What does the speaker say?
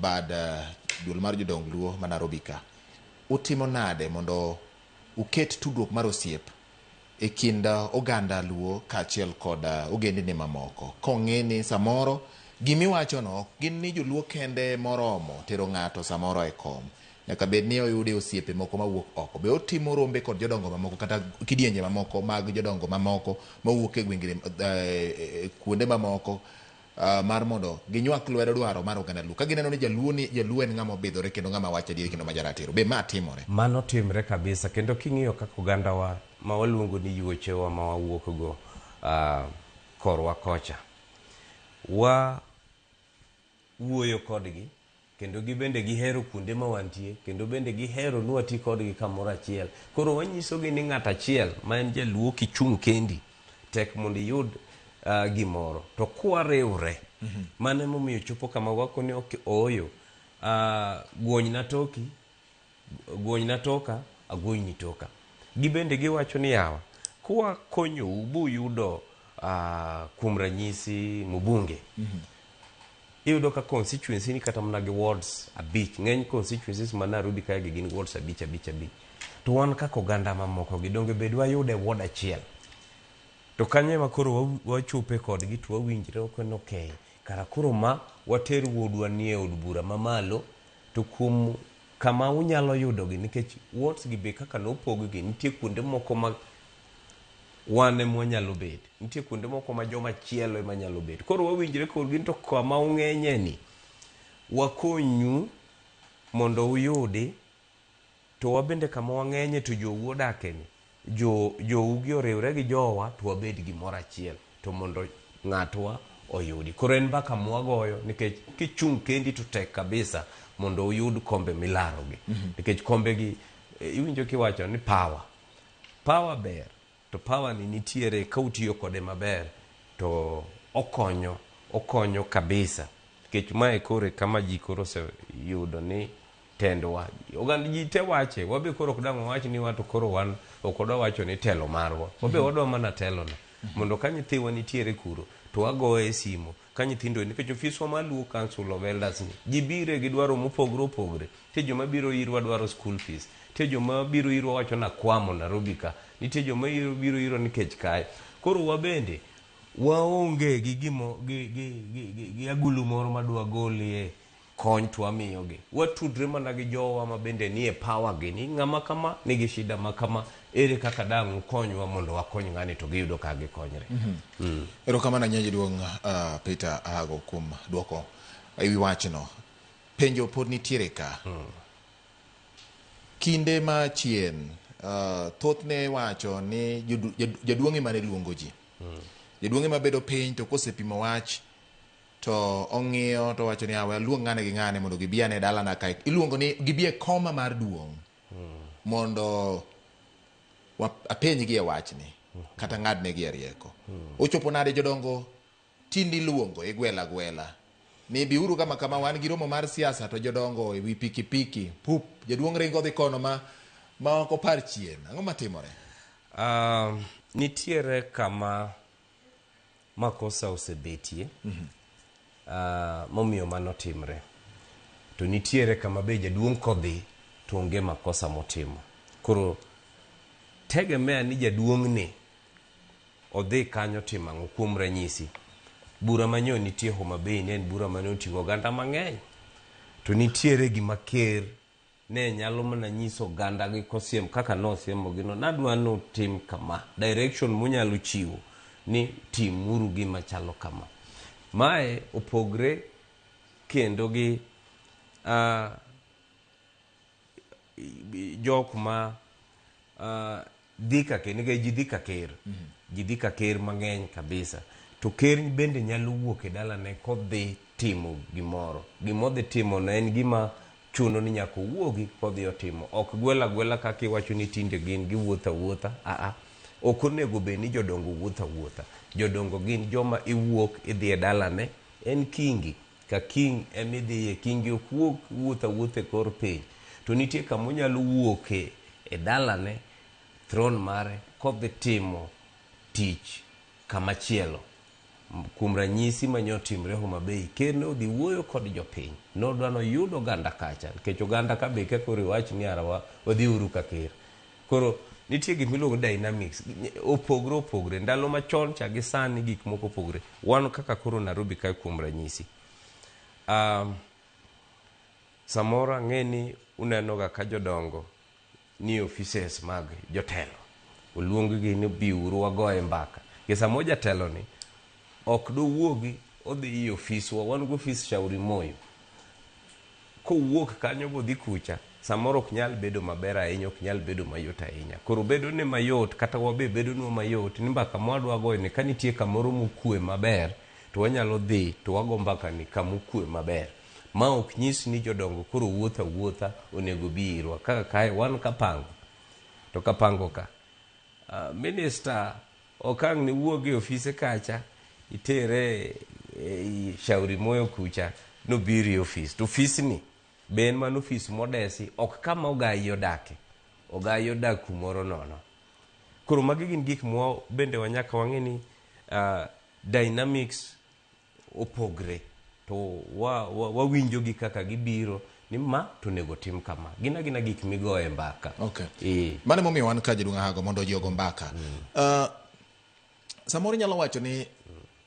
bad duol mar jodong Luo ma Nairobi ka, utimo nade mondo uket tudruok mar osiep e kind oganda Luo kaachiel kod ogendini mamoko, kong'e ni samoro gimiwachono ok gin ni joluo kende moromo tero ng'ato samoro e kom, nyaka bed ni oyude osiepe moko mawuok oko. Be otimo rombe kod jodongo mamoko kata kidienje mamoko mag jodongo mamoko mawuok e gwenge, kuonde mamoko, mar mondo ginywak lwedo dwaro mar oganda Luo ka gineno ni jaluo ni jaluo en ng'ama obidhore kendo ng'ama wacho adieri kendo ma jaratiro? Be ma timore? Mano timre kabisa, kendo king'iyo kaka ogandawa ma waluongo ni yuochewa ma wawuok go korwa kocha, wa wuoyo kodgi kendo gibende gihero kuonde ma wantie, kendo bende gihero ni wati kodgi kamoro achiel. Koro wanyisogi ni ng'at achiel ma en jaluo kichung' kendi tek mondo iyud gimoro, to kwariwre mano emomiyo chopo kama wakoni ok ooyo, guonyna toki, guonyna toka, aguonyni toka. Gibende giwacho ni yawa, kwakonyou buyudo kuom ranyisi mbunge, iyudo ka constituency ni kata mana gi wards 5, ng'eny constituencies ma Nairobi kae gi gin wards 5 5 5, to wan kaka oganda mamoko gi donge bed wayude ward achiel, to kanyo ema koro wachope kodgi to wawinjre ok en okay, kara koro ma water wuodwa nie od bura mamalo, to kuom kama unyalo yudogi, nikech wards gi be kaka nopog gi, nitie kuonde moko ma wan ema wanyalo bet, nitie kuonde moko ma joma chielo ema nyalo bet. Koro wawinjre kodgi to kama ung'enye ni wakonyu mondo uyudi, to wabende kama wang'enye to jou odake ni, jougi oriwre gi jowa to wabed gimoro achiel, to mondo ng'atwa oyudi. Koro en mbaka mwagoyo, nikech kichung' kendi to tek kabisa mondo uyud kombe milarogi, nikech kombe gi iwinjo kiwacho ni power, power ber, to power ni nitiere ka utiyo kode maber to okonyo, okonyo kabisa, nikech mae koro kama ji koro oseyudo ni tendwa oganda ji te wache, wabe koro ok dang' wawach ni wato koro wan ok wadwa wacho ni telo marwa, wabe wadwa mana telono mondo ka nyithiwa nitiere kuro to wagoye e simo ka nyithindo, nikech ofiswa mar Luo Council of Elders ni ji bire gi dwaro mopogore opogore. Nitie joma biro irwa dwaro school fees, nitie joma biro irwa wacho nakwamo Nairobi ka, nitie joma biro irwa nikech kae. Koro wabende waonge gi gimo gi agulu moro madwa golie kony to wamiyogi. Watudre mana gi jowa ma bende nie power gi ni ng'ama kama nigi shida ma kama, ere kaka dang' ukonywa mondo wakony ng'ani, to giyudo kaka gikonyre. Erokamano ahinya jaduong' Peter Ahago kuom duoko ewi wachno. Penjo pod nitiere ka. Kinde ma chien, thothne iwacho ni jaduong' ema ne luongo ji. Jaduong' ema bedo piny to kosepimo wach to ong'iyo to wacho ni awe aluong ng'ane gi ng'ane mondo gibi ane dalana kae. Iluongo ni gibi e koma mar duong' mondo apenjgi e wachni kata ng'adnegi e rieko. Ochopo nade jodongo tinde iluongo igwela gwela ni biuru kama kama, wan gi romo mar siasa, to jodongo e wi pikipiki pup, jaduong' ringo dhi kono ma ok opar chien. Ang'o matimore? Nitiere kama makosa osebetie momiyo mano timre, to nitiere kama be jaduong' kodhi to onge makosa motimo. Koro tegemea ni jaduong' ni odhi kanyo timo ang'o. Kuom ranyisi, bura manyo nitie Homa Bay ne en bura mane oting'o oganda mang'eny, to nitiere gima ker ne nyalo mana nyiso oganda gi kosiem kaka nosiemogi no, nadwa ni utim kama, direction munyalo chiwo ni timuru gima chalo kama. Mae opogre kendo gi jok ma dhi ka ker, nikech ji dhi ka ker, ji dhi ka ker mang'eny kabisa, to ker bende nyalo wuok e dalane kodhi timo gimoro. Gimodhi timo no en gima chuno ni nyaka owuogi kodhi otimo, ok gwel agwela kaka iwacho ni tinde gin giwuotho awuotha. Aa, ok onego bed ni jodongo wuotho awuotha. Jodongo gin joma iwuok idhi e dalane, en kingi ka king emidhiye, kingi ok wuok wuotho awuotha e kor piny, to nitie kama onyalo wuoke e dalane, throne mare, kodhi timo tich kamachielo. Kuom ranyisi ma nyotimre Homa Bay, ker ne odhi wuoyo kod jopiny. Nodwa noyud oganda kacha, nikech oganda ka be ka koro iwach ni arawa wadhi uru ka ker. Koro nitie gik miluongo ni dynamics, opogre opogre. Ndalo machon cha gi sani gik moko opogre. Wan kaka koro Nairobi kae kuom ranyisi. Samoro ang'e ni unenoga ka jodongo ni offices mag jotelo. Oluong gi ni biuru wagoye mbaka. Gi samo jatelo ni ok dowuogi odhi e ofiswa, wan gi ofis Shauri Moyo. Kowuok kanyo bodhi kucha, samoro ok nyal bedo maber ahinya, ok nyal bedo mayot ahinya. Koro bedo ne mayot, kata wabe bedonwa mayot, ni mbaka mwadwa goyo ni ka nitie kamoro mokwe maber, to wanyalo dhi to wago mbaka ni kamokwe maber. Ma ok nyis ni jodongo koro wuotho awuotha onego bi irwa. Kaka kae wan Kapango, to Kapango ka, minister ok ang' ne wuog e ofise kacha, itere e Shauri Moyo kucha, nobiro e ofis. To ofisni be en mana ofis modesi, ok kama ogai odake. Ogai odak kumoro nono. Koro magi gin gik mwa bende wanyaka wang'e ni dynamics opogre to wawinjo gi kaka gibiro ni ma to onego tim kama. Gin agina gik migoye mbaka. Okay. Mano emomiyo wan ka jaduong' Ahago mondo ji ogo mbaka. Samoro inyalo wacho ni